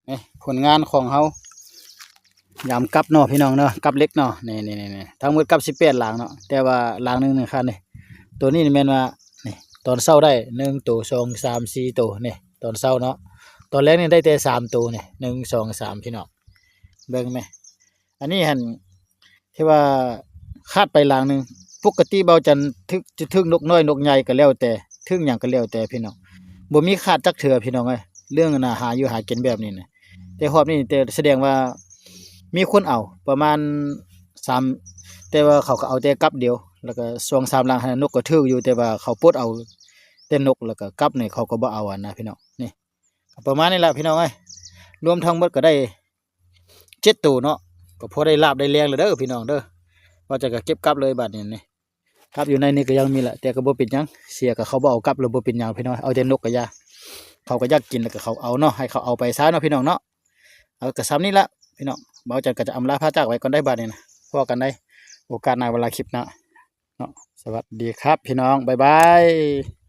ນີ້ຜົນງານຂອງເຮົາ ຍາມກັບເນາະພີ່ນ້ອງເນາະ ກັບເຫຼັກເນາະ ນີ້ໆໆ ທັງໝົດກັບສິບແປດຫຼັງເນາະ ແຕ່ວ່າຫຼັງໜຶ່ງນີ້ຄັນນີ້ ໂຕນີ້ແມ່ນວ່າ ນີ້ຕອນເຊົ້າໄດ້ໜຶ່ງໂຕ ສອງ ສາມ ສີ່ໂຕ ນີ້ຕອນເຊົ້າເນາະ ຕອນແລງນີ້ໄດ້ແຕ່ສາມໂຕ ນີ້ໜຶ່ງ ສອງ ສາມ ພີ່ນ້ອງ ເບິ່ງແມ ອັນນີ້ຫັ້ນ ທີ່ວ່າຂາດໄປຫຼັງໜຶ່ງ ປົກກະຕິເບົາຈັນຖືກ ຈະຖືກນົກນ້ອຍນົກໃຫຍ່ກໍແລ້ວແຕ່ ຖືກຫຍັງກໍແລ້ວແຕ່ພີ່ນ້ອງ ບໍ່ມີຂາດຈັກເທື່ອພີ່ນ້ອງເອີຍ ເລື່ອງອັນນ່າຫາຢູ່ຫາກິນແບບນີ້ນະ ແຕ່ຮອບນີ້ແຕ່ສະແດງວ່າມີຄົນເອົາປະມານສາມ ແຕ່ວ່າເຂົາກໍເອົາແຕ່ກັບດຽວ ແລ້ວກໍສອງສາມຫຼັງຫັ້ນນະ ນົກກໍຖືກຢູ່ ແຕ່ວ່າເຂົາປົດເອົາແຕ່ນົກ ແລ້ວກໍກັບນີ້ເຂົາກໍບໍ່ເອົາຫັ້ນນະພີ່ນ້ອງ ນີ້ ກໍປະມານນີ້ລະພີ່ນ້ອງເອີຍ ລວມທັງໝົດກໍໄດ້ເຈັດໂຕເນາະ ກໍພໍໄດ້ລາບໄດ້ແລງແລ້ວເດີພີ່ນ້ອງເດີ ວ່າຈະກໍເກັບກັບເລີຍບາດນີ້ນີ້ ກັບຢູ່ໃນນີ້ກໍຍັງມີລະ ແຕ່ກໍບໍ່ເປັນຫຍັງ ເສຍກໍເຂົາບໍ່ເອົາກັບແລ້ວບໍ່ເປັນຫຍັງພີ່ນ້ອງ ເອົາແຕ່ນົກກໍຢ່າ ເຂົາກໍຢາກກິນແລ້ວກໍເຂົາເອົາເນາະ ໃຫ້ເຂົາເອົາໄປຊະເນາະພີ່ນ້ອງເນາະ ເອົາກໍສ່ຳນີ້ລະພີ່ນ້ອງ ເບົາຈັນກໍຈະອຳລາພາຈາກໄວ້ກ່ອນໄດ໋ບາດນີ້ນະ ພໍ້ກັນໄດ໋ໂອກາດໜ້າ ເວລາຄລິບໜ້າເນາະ ສະຫວັດດີຄັບພີ່ນ້ອງ ບາຍບາຍ.